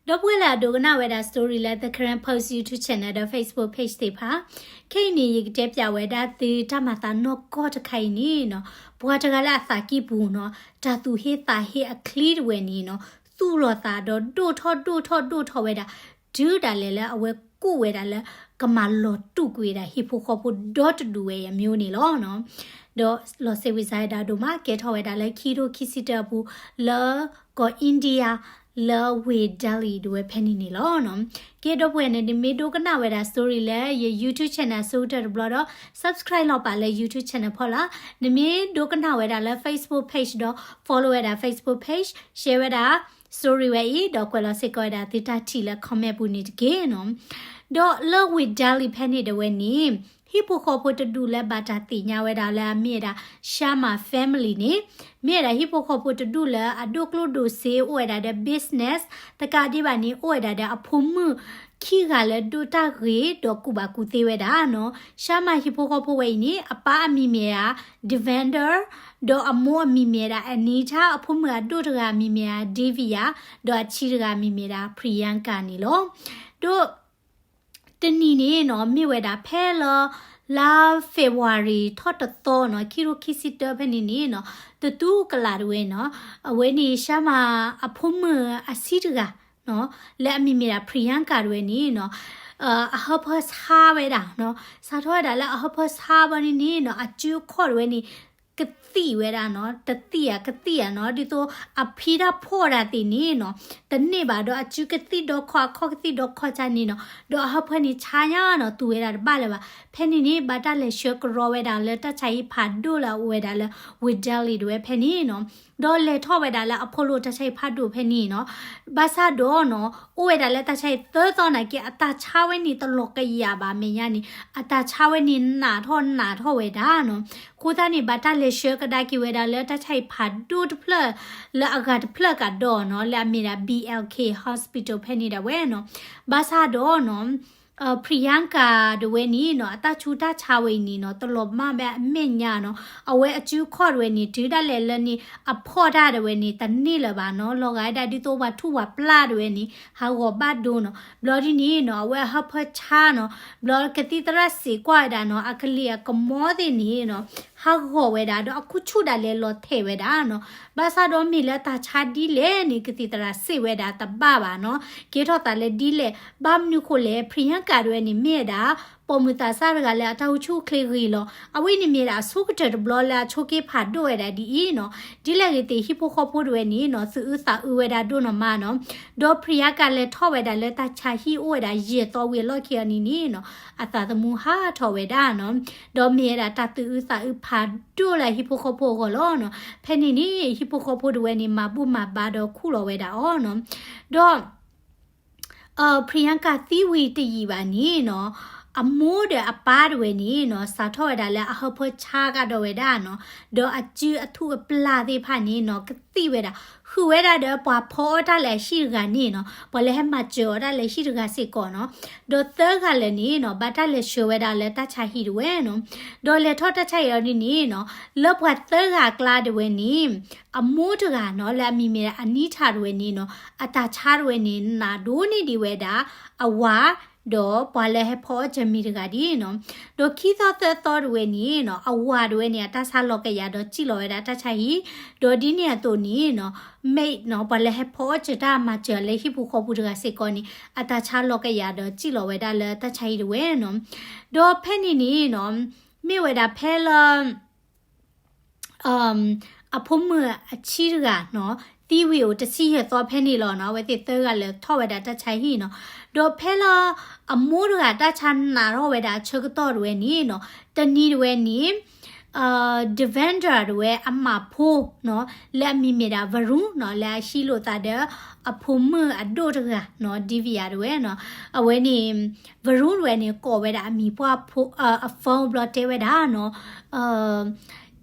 ဒီပုၢ်ဝဲၢ်လၢအဒိကနၣ်ဝဲဒၣ် story လၢ The Karen Post YouTube channel ဒီး Facebook page သ့ၣ်တဖၣ်, ခဲအံၤန့ၣ် ယကတဲပၠးဝဲဒၣ်သုတၢ်မၤသးနီၢ်ကီၢ်တခါအံၤန့ၣ်နီၤ, ပှၤတဂၤလၢအသးကံၢ်ပူၤနီၤ, တၢ်သူၣ်ဟ့သးဟ့အချံတဝဲန့ၣ်နီၤ, သူၣ်လီၤသးဒီးဒိၣ်ထီၣ်ဒိၣ်ထီၣ်ဒိၣ်ထီၣ်ဝဲဒၣ်, တုၤဒၣ်လဲာ်လၢအဝဲကူၣ်ဝဲဒၣ်လၢ ကမၤလီၤတူာ်ကွံာ်ဝဲဒၣ်ဟံၣ်ဖိဃီဖိဒီတဒူၣ်ဝဲအမျိုးန့ၣ်လီၤနီၤ. ဒီးလီၤစ့ဝံစါဒၣ်ဒိၣ်မး ကဲထီၣ်ဝဲဒၣ်လၢခံထိခံဆံတၢအပူၤ လၢကီၢ် India လၢဝ့ၢ် Delhi ဒၣ်ဝဲဖဲန့ၣ်န့ၣ်လီၤနီၤ. ကဲဒီပုၢ်ဝဲၢ်န့ၣ် နမ့ၢ်ဒိကနၣ်ဝဲဒၣ် story လၢယ YouTube channel ဆိကတၢၢ်တဘျီဒီး subscribe လီၤပာ်လၢ YouTube channel ဖီလာ်, နမ့ၢ်ဒိကနၣ်ဝဲဒၣ်လၢ Facebook page ဒီး follow ဝဲဒၣ် Facebook page, share ဝဲဒၣ် story ဝဲအံၤ ဒီးကွဲးလီၤစ့ၢ်ကီးဝဲဒၣ်သုတၢ်ထံၣ်လၢ comment ပူၤန့ၣ်တက့ၢ်နီၤ. ဒီးလၢဝ့ၢ် Delhi ဖဲန့ၣ်ဒၣ်ဝဲန့ၣ် ဟံၣ်ဖိဃီဖိတဒူၣ်လၢဘၣ်တၢ်သ့ၣ်ညါဝဲဒၣ်လၢအမ့ၢ်ဝဲဒၣ် Sharma family န့ၣ်, မ့ၢ်ဝဲဒၣ်ဟံၣ်ဖိဃီဖိတဒူၣ်လၢအဒိၣ်ကျိၣ်ဒိၣ်စ့အိၣ်ဝဲဒၣ်ဒီး business တကးဒံးဘၣ်န့ၣ် အိၣ်ဝဲဒၣ်ဒီးအဖိမုၣ်ခံဂၤလၢဒိၣ်တၢ်ဂ့ၤဒီးကူၣ်ဘၣ်ကူၣ်သ့ဝဲဒၣ်နီၤ. Sharma ဟံၣ်ဖိဃီဖိဝဲအံၤန့ၣ် အပၢ်အမံၤမ့ၢ်ဒၣ် Devender, ဒီးအမိၢ်အမံၤမ့ၢ်ဒၣ် Anita, အဖိမုၣ်အဒိၣ်တဂၤအမံၤမ့ၢ်ဒၣ် Divya, ဒီးအဆံးတဂၤအမံၤမ့ၢ်ဒၣ် Priyanka န့ၣ်လီၤ. ဒီး တနံၤန့ၣ်နီၤ မ့ၢ်ဝဲဒၣ်ဖဲလၢ လါ February ထီၣ်တသီနီၤ ခံထိခံဆံတၢဖဲန့ၣ်န့ၣ်နီၤ တတူၢ်ကလာ်တဝဲနီၤ အဝဲန့ၣ် Sharma အဖိမုၣ်အဆံးတဂၤနီၤ လၢအမံၤမ့ၢ်ဒၣ် Priyanka တဝဲန့ၣ်နီၤ အဟၢဖၢဆါဝဲဒၣ်နီၤ စးထီၣ်ဝဲဒၣ်လၢအဟၢဖၢဆါဘီန့ၣ်န့ၣ်နီၤ အစုအခီၣ်တဝဲန့ၣ် ကသံၣ်ဝဲဒၣ်နီၤ တသံၣ်ဧါ ကသံၣ်ဧါနီၤ ဒ်သိးအဖံတၢ်ဖီၣ်ဒၣ်သ့ၣ်န့ၣ်နီၤ တန့ၢ်ဘၣ်ဒီးအစုကသံၣ်ဒီခီၣ် အခီၣ်ကသံၣ်ဒီခီၣ်ကၢန့ၣ်နီၤ ဒီးအဟၢဖၢန့ၣ်ဆါညါနီၤ သူၣ်ဝဲဒၣ်တဘၣ်လၢၤဘၣ်. ဖဲန့ၣ်န့ၣ် ဘၣ်တၢ်လဲၤဆှၢကရီဝဲဒၣ်လၢတၢ်ဆါဟံၣ်ဖးဒိၣ်လၢအအိၣ်ဝဲဒၣ်လၢ ဝ့ၢ် Delhi တဝဲဖဲန့ၣ်နီၤ ဒီးလဲၤထီၣ်ဝဲဒၣ်လၢ Apollo တၢ်ဆါဟံၣ်ဖးဒိၣ်ဖဲန့ၣ်နီၤ ဘၣ်ဆၣ်ဒီးနီၤ အိၣ်ဝဲဒၣ်လၢတၢ်ဆါဟံၣ်သၢသီနာ်က့ အတၢ်ဆါဝဲန့ၣ်တလီၤကယၤဘၣ် မဲာ်ညါန့ၣ် အတၢ်ဆါဝဲန့ၣ်နးထီၣ်နးထီၣ်ဝဲဒၣ်နီၤ အဃိသတးန့ၣ် ဘၣ်တၢ်လဲၤဆှၢကဒါက့ၤဝဲဒၣ်လၢတၢ်ဆါဟံၣ်ဖးဒိၣ်တဖျၢၣ် လၢအဂၤတဖျၢၣ်ကဒီးနီၤ လၢအမ့ၢ်ဒၣ် B L K Hospital ဖဲန့ၣ်ဒၣ်ဝဲနီၤ ဘၣ်ဆၣ်ဒီးနီၤ Priyanka တဝဲန့ၣ်နီၤ အတၢ်ဆူးတၢ်ဆါဝဲအံၤန့ၣ်နီၤ တလီၤမၢ်ဘၣ်အမဲာ်ညါနီၤ အဝဲအစုအခီၣ်တဝဲန့ၣ် တုၤဒၣ်လဲာ်လၢန့ၣ် အဖီၣ်တၢ်တဝဲန့ၣ် တန့ၢ်လၢၤဘၣ်နီၤ လီၤဂာ်ဝဲဒၣ်ဒ်သိးပှၤထူၣ်ပှၤပျၢ်တဝဲန့ၣ် ဟးဂီၤဘၣ်ဒိနီၤ ဘျီဒ်န့ၣ်နီၤ အဝဲအဟၢဖၢဆါနီၤ ဘျီကသံၣ်သရၣ်စံးကွၢ်ဝဲဒၣ်နီၤ အကလံၤအကမီသ့ၣ်န့ၣ်နီၤ ဟးဂီၤဝဲဒၣ် ဒီးအခိၣ်ဆူၣ်ဒၣ်လဲာ်လီၤထဲးဝဲဒၣ်နီၤ ဘၣ်ဆၣ်ဒီးမ့ၢ်လၢတၢ်ဆါဒ်လဲၣ်န့ၣ် ကသံၣ်သရၣ်စံးဝဲဒၣ်တဘၣ်ဘၣ်နီၤ ကဲထီၣ်သးလၢဒ်လဲၣ် ဘၣ်မနုၤဃိလဲၣ် Priyanka တဝဲန့ၣ် မ့ၢ်ဝဲဒၣ် ပိာ်မုၣ်သးစၢ်တဂၤလၢအတၢ်အိၣ်ဆူၣ်အိၣ်ချ့ဂ့ၤလီၤ အဝဲန့ၣ်မ့ၢ်ဒၣ်အဆိကတၢၢ်တဘျီလၢအဆိးက့ၤဖးဒိၣ်ဝဲဒၣ်ဒ်အံၤနီၤ ဒ်လဲၣ်ဂ့ၤသ့ၣ် ဟံၣ်ဖိဃီဖိတဝဲန့ၣ်နီၤ သူၣ်အုးသးအုးဝဲဒၣ်ဒိၣ်နီၢ်မးနီၤ ဒီး Priyanka လဲၤထီၣ်ဝဲဒၣ်လၢတၢ်ဆါဟံၣ်အိၣ်ဝဲဒၣ်ယဲၢ်သီဝံၤအလီၢ်ခံအီၤန့ၣ်န့ၣ်နီၤ အသးသမူဟးထီၣ်ဝဲဒၣ်နီၤ ဒီးမ့ၢ်ဝဲဒၣ်တၢ်သူၣ်အုးသးအုးဖးဒိၣ်လၢဟံၣ်ဖိဃီဖိအဂီၢ်လီၤနီၤ ဖဲန့ၣ်န့ၣ် ဟံၣ်ဖိဃီဖိတဝဲန့ၣ် မၤဘူၣ်မၤဘါဒီးခူၣ်လီၤဝဲဒၣ်အီၤနီၤ ဒီး Priyanka သံဝံၤတယံာ်ဘၣ်န့ၣ်နီၤ အမိၢ်ဒီးအပၢ်တဝဲန့ၣ်နီၤ စးထီၣ်ဝဲဒၣ်လၢအဟၢဖၢဆါကဒီးဝဲဒၣ်နီၤ ဒီးအစုအထူၣ်အပျၢ်သ့ၣ်တဖၣ်န့ၣ်နီၤ ကသံၣ်ဝဲဒၣ် ဃုာ်ဝဲဒၣ်ဒီးပှၤဖီအီၣ်တၢ်လၢအဟံၣ်တဂၤန့ၣ်နီၤ ပှၤလၢဟဲမၤစၢၤအီၤတၢ်လၢဟံၣ်တဂၤစ့ၢ်ကီးနီၤ ဒီးသၢဂၤလၢာ်န့ၣ်နီၤ ဘၣ်တၢ်လဲၤဆှၢဝဲဒၣ်လၢတၢ်ဆါဟံၣ်တဝဲနီၤ ဒီးလဲၤထီၣ်တၢ်ဆါဟံၣ်အီၤဒ်န့ၣ်နီၤ လၢပှၤသၢဂၤအကျါတဝဲန့ၣ် အမိၢ်တဂၤနီၤ လၢအမံၤမ့ၢ်ဒၣ် Anita တဝဲန့ၣ်နီၤ အတၢ်ဆါတဝဲန့ၣ် နးဒိၣ်န့ၢ်ဒံးဝဲဒၣ် အဝၤ ဒီးပှၤလၢဟဲဖီအီၣ်စၢၤမံၤတဂၤဒ်နီၤ ဒီးခံသီသၢသီတဝဲန့ၣ်နီၤ အဝၤတဝဲန့ၣ် အတၢ်ဆါလီၤကယၤဒီးစံၣ်လီၤဝဲဒၣ်တၢ်ဆါဟံၣ် ဒီးဒ်န့ၣ်အသိးန့ၣ်နီၤ maid နီၤ ပှၤလၢဟဲဖီအီၣ်စၢၤတၢ်မၤစၢၤလၢဟံၣ်ဖိဃီဖိတဂၤစ့ၢ်ကီးန့ၣ် အတၢ်ဆါလီၤကယၤဒီးစံၣ်လီၤဝဲဒၣ်လၢတၢ်ဆါဟံၣ်တဝဲနီၤ ဒီးဖဲန့ၣ်န့ၣ်နီၤ မ့ၢ်ဝဲဒၣ်ဖဲလၢ အဖိမုၣ်အဆံးတဂၤနီၤ သံဝံၤအိၣ်တဆံယဲၢ်သီဖဲန့ၣ်လီၤနီၤ အဝဲသ့ၣ်သၢဂၤလဲၤထီၣ်ဝဲဒၣ်တၢ်ဆါဟံၣ်နီၤ ဒီးဖဲလၢ အမိၢ်တဂၤတၢ်ဆါနးထီၣ်ဝဲဒၣ်အဆၢကတီၢ်တဝဲန့ၣ်နီၤ တနံၤတဝဲန့ၣ် Devender တဝဲအမါဖိနီၤ လၢအမံၤမ့ၢ်ဒၣ် Varun နီၤ လၢအဟံးလိာ်သးဒီး အဖိမုၣ်အဒိၣ်တဂၤနီၤ Divya တဝဲနီၤ အဝဲန့ၣ် Varun တဝဲန့ၣ် ကိးဝဲဒၣ်အမံၤပှၢ်ဖိ အ phone ဘျီတဲဝဲဒၣ်နီၤ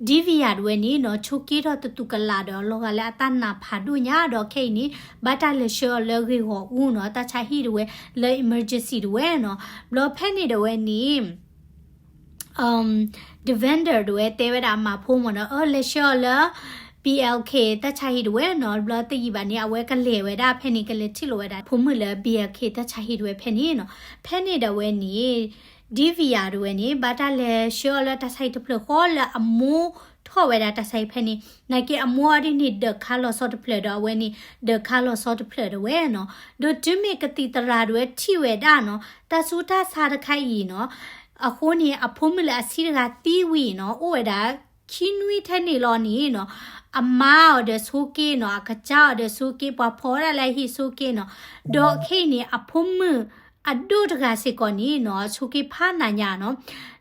Divya တဝဲန့ၣ်နီၤ ဆိးက့ထီၣ်တတူၢ်ကလာ်ဒီးလီၤဂာ်လၢအတၢ်နးဖးဒိၣ်ညါဒီးခဲအံၤန့ၣ် ဘၣ်တၢ်လဲၤဆှၢအီၤလၢဂ့ၢ်ဂီၢ်အူနီၤ တၢ်ဆါဟံၣ်တဝဲ လၢ emergency တဝဲနီၤ ဘျီဖဲန့ၣ်တဝဲန့ၣ် Devender တဝဲတဲဝဲဒၣ်အမါဖိမ့ၢ်နီၤ အၢ လဲၤဆှၢအီၤလၢ BLK တၢ်ဆါဟံၣ်တဝဲနီၤ ဘျီတယံာ်ဘၣ်န့ၣ် အဝဲကလဲၤဝဲဒၣ်ဖဲန့ၣ် ကလဲၤထံၣ်လိာ်ဝဲဒၣ် ဖိမုၣ်လၢ BLK တၢ်ဆါဟံၣ်တဝဲဖဲန့ၣ်နီၤ. ဖဲန့ၣ်ဒီးဝဲန့ၣ် Divya တဝဲန့ၣ် ဘၣ်တၢ်လဲၤဆှၢအီၤလၢတၢ်ဆါဟံၣ်တဖျၢၣ်ဃီလၢအမိၢ်ထီၣ်ဝဲဒၣ်တၢ်ဆါဟံၣ်ဖဲန့ၣ် နာ်က့အမိၢ်အီၤဒ်န့ၣ် ဒီးခါလီၤဆီတဖျၢၣ်ဒီးအဝဲန့ၣ် ဒီးခါလီၤဆီတဖျၢၣ်တဝဲနီၤ. ဒီးတုၤမ့ၢ်ကသံၣ်သရၣ်တဝဲထံၣ်ဝဲဒၣ်နီၤ တၢ်ဆူးတၢ်ဆါတခါအံၤနီၤ အဃိန့ၣ် အဖိမုၣ်လၢအဆံးတဂၤသံဝံၤနီၤ အိၣ်ဝဲဒၣ်ခံနွံထဲန့ၣ်လီၤန့ၣ်နီၤ အမါအီၤဒီးဆိးက့နီၤ အကစၢ်အီၤဒီးဆိးက့ ပှၤဖီၣ်ဝဲဒၣ်လၢအဟံၣ်ဆိးက့နီၤ. ဒီးခဲအံၤန့ၣ် အဖိမုၣ်အဒိၣ်တဂၤစ့ၢ်ကီးန့ၣ်နီၤ ဆိးက့ဖးနးညါနီၤ.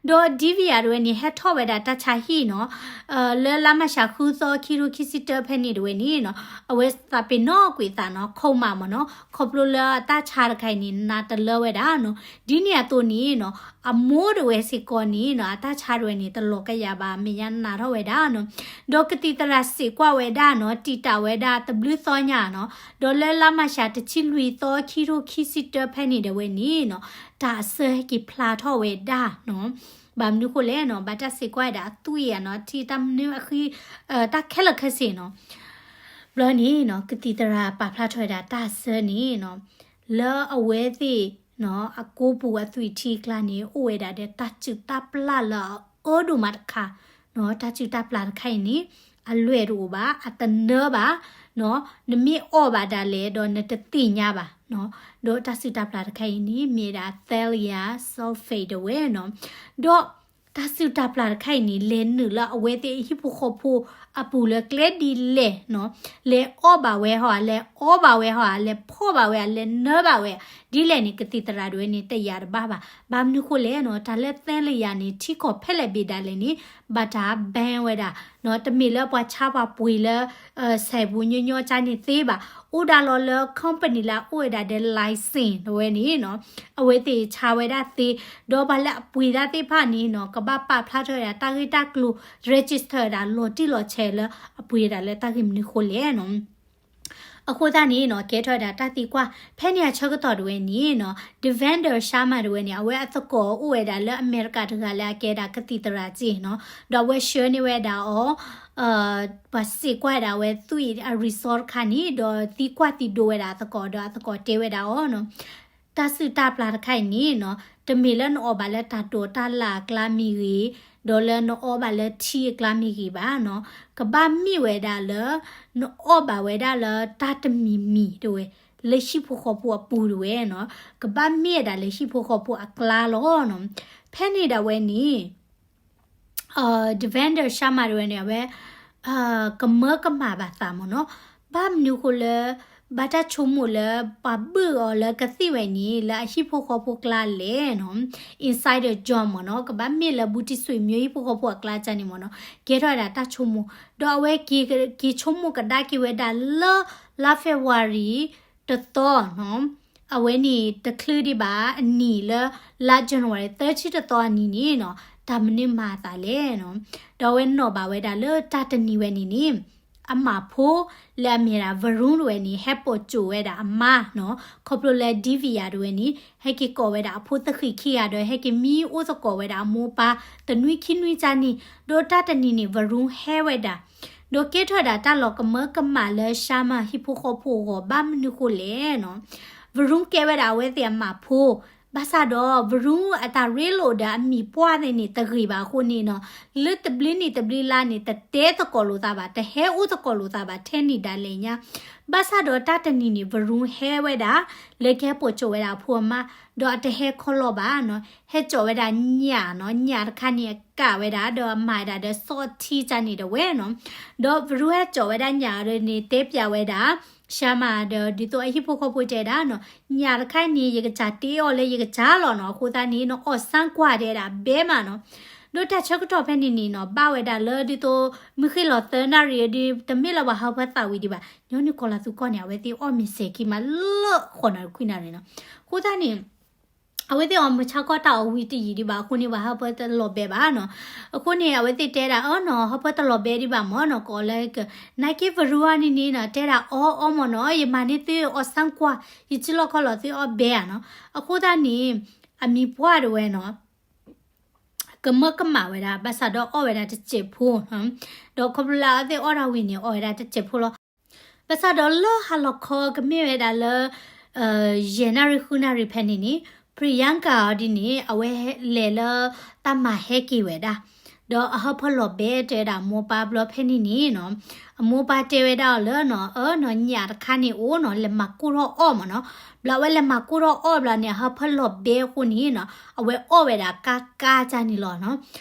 ဒီး Divya တဝဲန့ၣ် ဟဲထီၣ်ဝဲဒၣ်တၢ်ဆါဟံၣ်နီၤ လၢလါမၢ်ၡးဃုသီ ခံထိခံဆံတၢဖဲန့ၣ်တဝဲန့ၣ်နီၤ အဝဲသးပ့ၤနီၣ်ကွံာ်အသးနီၤ coma မ့ၢ်နီၤ ခီဖျိလၢအတၢ်ဆါတခါအံၤန့ၣ် နးတလၢဝဲဒၣ်နီၤ. ဒ်န့ၣ်အသိးန့ၣ်နီၤ အမိၢ်တဝဲစ့ၢ်ကီးန့ၣ်နီၤ အတၢ်ဆါတဝဲန့ၣ် တလီၤကယၤဘၣ် မဲာ်ညါနးထီၣ်ဝဲဒၣ်နီၤ. ဒီးကသံၣ်သရၣ်စံးကွၢ်ဝဲဒၣ်နီၤ တံာ်တာ်ဝဲဒၣ်တဘျုးသီညါနီၤ ဒီးလၢလါမၢ်ၡးတဆံလွံၢ်သီ ခံထိခံဆံတၢဖဲန့ၣ်ဒီးဝဲန့ၣ်နီၤ တၢ်အစၢဟဲက့ၤဖျါထီၣ်ဝဲဒၣ်နီၤ. ဘၣ်မနုၤဃိလဲၣ်နီၤ ဘၣ်တၢ်စံးကွၢ်ဝဲဒၣ်အသွံၣ်ဧါနီၤ ထံၣ်တၢ်မနုၤအဃံ တၢ်ခဲလၢာ်ခဲဆ့နီၤ. ဘျီန့ၣ်နီၤ ကသံၣ်သရၣ်ပာ်ဖျါထီၣ်ဝဲဒၣ်တၢ်အစၢန့ၣ်နီၤ လၢအဝဲသ့ၣ်နီၤ အကိးပူၤအသွံၣ်ထံအကျါန့ၣ် အိၣ်ဝဲဒၣ်ဒီးတၢ်စုၣ်တၢ်ပျၢ်လၢအအၢဒိၣ်မးတခါနီၤ. တၢ်စုၣ်တၢ်ပျၢ်တခါအံၤန့ၣ် အလွဲၢ်တအိၣ်ဘၣ် အတနၢဘၣ်နီၤ နမ့ၢ်အီၣ်ဘၣ်ဒၣ်လဲာ်ဒီးနတသ့ၣ်ညါဘၣ်နီၤ. ဒီးတၢ်စုၣ်တၢ်ပျၢ်တခါအံၤန့ၣ် မ့ၢ်ဝဲဒၣ် thallium sulfate တဝဲနီၤ. ဒီးတၢ်စုၣ်တၢ်ပျၢ်တခါအံၤန့ၣ် လဲၤနုာ်လၢအဝဲသ့ၣ်အဟံၣ်ဖိဃီဖိအပူၤလၢကျဲဒ်လဲၣ်နီၤ လဲၤအီၣ်ဘၣ်ဝဲဟီဧါ လဲၤအီဘၣ်ဝဲဟီဧါ လဲၤဖီၣ်ဘၣ်ဝဲဧါ လဲၤနၢဘၣ်ဝဲဧါ ဒ်လဲၣ်န့ၣ် ကသံၣ်သရၣ်တဝဲန့ၣ် တယာ်တဘၣ်ဘၣ်. ဘၣ်မနုၤဃိလဲၣ်နီၤ တၢ်လၢ thallium န့ၣ် ထံကီၢ်ဖဲလဲၣ်ဘ့ၣ်ဒၣ်လဲာ်န့ၣ် ဘၣ်တၢ် ban ဝဲဒၣ်နီၤ. တမ့ၢ်လၢပှၤဆါပှၤပှ့ၤလၢ စဲးပူၤညီညီကၢ်န့ၣ်သ့ဘၣ်. အိၣ်ဒၣ်လီၤလၢ company လၢအအိၣ်ဝဲဒၣ်ဒီး license တဝဲန့ၣ်နီၤ အဝဲသ့ၣ်ဆါဝဲဒၣ်သ့, ဒီးပှၤလၢအပှ့ၤတၢ်သ့ၣ်တဖၣ်န့ၣ်နီၤ ကဘၣ်ပာ်ဖျါထီၣ်ဝဲဒၣ်တၢ်ဂ့ၢ်တၢ်ကျိၤ register ဝဲဒၣ်လီၤတံၢ်လီၤဆဲးလၢအပှ့ၤဝဲဒၣ်လၢတၢ်ဂ့ၢ်မနုၤဃိလဲၣ်နီၤ. အဃိသတးန့ၣ်နီၤ ကဲထီၣ်ဝဲဒၣ်တၢ်သံကွၢ် ဖဲန့ၣ်အဆၢကတီၢ်တဝဲန့ၣ်နီၤ Devender Sharma တဝဲန့ၣ် အဝဲအသကိးအိၣ်ဝဲဒၣ်လၢအမဲရကၤတဂၤလၢအကဲဒၣ်ကသံၣ်သရၣ်က့နီၤ, ဒီးအဝဲဆှၢန့ၢ်ဝဲဒၣ်အီၤ ပှၤစံးကွၢ်ဝဲဒၣ်အဝဲသွံၣ်အ result တခါန့ၣ် ဒီးသံကွၢ်သံဒိးဝဲဒၣ်အသကိး ဒီးအသကိးတဲဝဲဒၣ်အီၤနီၤ တၢ်စုၣ်တၢ်ပျၢ်တခါအံၤန့ၣ်နီၤ တမ့ၢ်လၢနအီၣ်ဘၣ်လၢတၢ်တိာ်တၢ်လၢ်အကျါမ့ၢ်ဂ့ၤ, ဒီးလၢနအီဘၣ်လၢထံအကျါမ့ၢ်ဂ့ၤဘၣ်နီၤ, ကဘၣ်မ့ၢ်ဝဲဒၣ်လၢ နအီၣ်ဘၣ်ဝဲဒၣ်လၢတၢ်တမံၤမံၤတဝဲ လၢဟံၣ်ဖိဃီဖိအပူၤတဝဲနီၤ, ကဘၣ်မ့ၢ်ဝဲဒၣ်လၢဟံၣ်ဖိဃီဖိအကျါလီၤနီၤ. ဖဲန့ၣ်ဒၣ်ဝဲန့ၣ် Devender Sharma တဝဲန့ၣ် အဝဲ ကမၢကမၣ်ဘၣ်သးမ့ၢ်နီၤ, ဘၣ်မနုၤဃိလၢ ဘၣ်တၢ်ဆိကမိၣ်လၢ ပှၤဘုၣ်အီၤလၢကသံၣ်ဝဲန့ၣ် လၢအဟံၣ်ဖိဃီဖိကျါလဲၣ်နီၤ, inside the job မ့ၢ်နီၤ, ကဘၣ်မ့ၢ်လၢ ဘူတံဆွံၣ် မျိုးဟံၣ်ဖိဃီဖိအကျါန့ၣ်မ့ၢ်နီၤ, ကဲထီၣ်ဝဲဒၣ်တၢ်ဆိကမိၣ်, ဒီးအဝဲက့ၤဆိကမိၣ်ကဒါက့ၤဝဲဒၣ်လၢ လါ February တသီနီၤ အဝဲန့ၣ်တချုးဒံးဘၣ်အနံၤလၢ လါ January သၢဆံတသီအနံၤန့ၣ်နီၤ, တၢ်မနုၤမၤအသးလဲၣ်နီၤ, ဒီးအဝဲနီၣ်ဘၣ်ဝဲဒၣ်လၢတၢ်တနံၤဝဲန့ၣ်န့ၣ် အမၤဖိလၢအမ့ၢ်ဒၣ် Varun တဝဲန့ၣ် ဟဲပိာ်စိာ်ဝဲဒၣ်အမါနီၤ, ခီဖျိလၢ Divya တဝဲန့ၣ် ဟဲက့ၤကိးဝဲဒၣ်အဖိသၣ်ဃံးခံဂၤဒီး ဟဲက့ၤမံအိၣ်သကိးဝဲဒၣ်အမိၢ်ပၢ် တနွံခံနွံကၢ်န့ၣ်, ဒီးတၢ်တနံၤန့ၣ် Varun ဟဲဝဲဒၣ် ဒီးကဲထီၣ်ဝဲဒၣ်တၢ်လီၤကမၢကမၣ်လၢ Sharma ဟံၣ်ဖိဃီဖိအဂီၢ် ဘၣ်မနုၤဃိလဲၣ်နီၤ, Varun ကဲဝဲဒၣ်အဝဲသ့ၣ်အမၤဖိ, ဘၣ်ဆၣ်ဒီး Varun အတၢ်ရ့လိာ်ဒီးအမံၤပှၢ်သ့ၣ်န့ၣ် တဂ့ၤဘၣ်အဃိန့ၣ်နီၤ, လၢတဘျုးနံၣ်တဘျုးလါန့ၣ် တတဲသကိးလိာ်သးဘၣ်, တဟဲအိၣ်သကိးလိာ်သးဘၣ် ထဲန့ၣ်ဒၣ်လဲာ်ညါ, ဘၣ်ဆၣ်ဒီးတၢ်တနံၤန့ၣ် Varun ဟဲဝဲဒၣ် လၢကဟဲပိာ်စိာ်ဝဲဒၣ်အဖိအမါ, ဒီးအတဟဲခီလီၤဘၣ်နီၤ, ဟဲစိာ်ဝဲဒၣ်ညၣ်နီၤ, ညၣ်တခါန့ၣ် အကးဝဲဒၣ် ဒီးအမၤဝဲဒၣ်ဒီး salty ကၢ်န့ၣ်တဝဲနီၤ, ဒီး Varun ဟဲစိာ်ဝဲဒၣ်ညၣ်ဒီးန့ၣ် တဲပျးဝဲဒၣ် Sharma ဒီး ဒ်သိးအဟံၣ်ဖိဃီဖိတဲဒၣ်နီၤ, ညၣ်တခါန့ၣ် ယကစၢ်တ့အီၤလၢယကစၢ်လီၤနီၤ, အဃိသတးန့ၣ်နီၤ အီၣ်စၣ်ကွၢ်တဲဒၣ်ဘဲမးနီၤ, ဒီးတၢ်ဆၢကတီၢ်ဖဲန့ၣ်န့ၣ်နီၤ ဘၣ်ဝဲဒၣ်လၢဒ်သိး မုၢ်ဃ့ၢ်လီၤသၢနၣ်ရံၣ်ဒီး တမ့ၢ်လၢပှၤဟၢဖၢသးဝံၤဒံးဘၣ်, ညီနုၢ်ကီၤလၤသူကီၢ်န့ၣ် အဝဲသ့ၣ်အီၣ်မ့ၤစဲၤခံမးလၢဃိးနၣ်ရံၣ်ခွံနၣ်ရံၣ်နီၤ, အဃိသတးန့ၣ် အဝဲသ့ၣ်အီၣ်မုၢ်ဆါခီတၢ်အီၣ်ဝံၤတယံာ်ဒံးဘၣ်အဃိန့ၣ် ပှၤဟၢဖၢတလီၤဘဲဘၣ်နီၤ, အဃိန့ၣ် အဝဲသ့ၣ်တဲဒၣ်အီၤနီၤ ဟၢဖၢတလီၤဘဲဒံးဘၣ်မ့ၢ်နီၤ ကီးလၢက နာ်က့ Varun န့ၣ်န့ၣ်နီၤ တဲဒၣ်အီၣ်အီၣ်မ့ၢ်နီၤ ယမၤန့ၢ်သုအီၣ်စၣ်ကွၢ် ယစုလီၢ်ခီၣ်လီၢ်သုအီၣ်ဘဲဧါနီၤ, အဃိသတးန့ၣ် အမံၤပှၢ်တဝဲနီၤ ကမၢကမၣ်ဝဲဒၣ် ဘၣ်ဆၣ်ဒီးအီၣ်ဝဲဒၣ်တစဲးဖိနီၤ, ဒီးခီဖျိလၢအဝဲသ့ၣ်အီၣ်တၢ်ဝံၤန့ၣ် အီၣ်ဝဲဒၣ်တစဲးဖိလီၤ. ဘၣ်ဆၣ်ဒီးလၢဟါလီၤခီကမ့ၢ်ဝဲဒၣ်လၢ ယဲၢ်နၣ်ရံၣ်ဃုနၣ်ရံၣ်ဖဲန့ၣ်န့ၣ် Priyanka အီၤဒ်န့ၣ် အဝဲလဲၤလၢတၢ်မၤဟဲက့ၤဝဲဒၣ်, ဒီးအဟၢဖၢလီၤဘဲတဲဝဲဒၣ်အမိၢ်ပၢ်ဘျီဖဲန့ၣ်န့ၣ်နီၤ, အမိၢ်ပၢ်တဲဝဲဒၣ်အီၤလၢနီၤ, အၢနီၤ ညၣ်တခါန့ၣ်အိၣ်နီၤ လဲၤမၤကိၢ်ထီၣ်အီၣ်မးနီၤ, ဘျီအဝဲလဲၤမၤကိၢ်ထီၣ်အီၣ်ဘျီန့ၣ် အဟၢဖၢလီၤဘဲအဃိန့ၣ်နီၤ အဝဲအီၣ်ဝဲဒၣ်ကါကါကၢ်န့ၣ်လီၤနီၤ.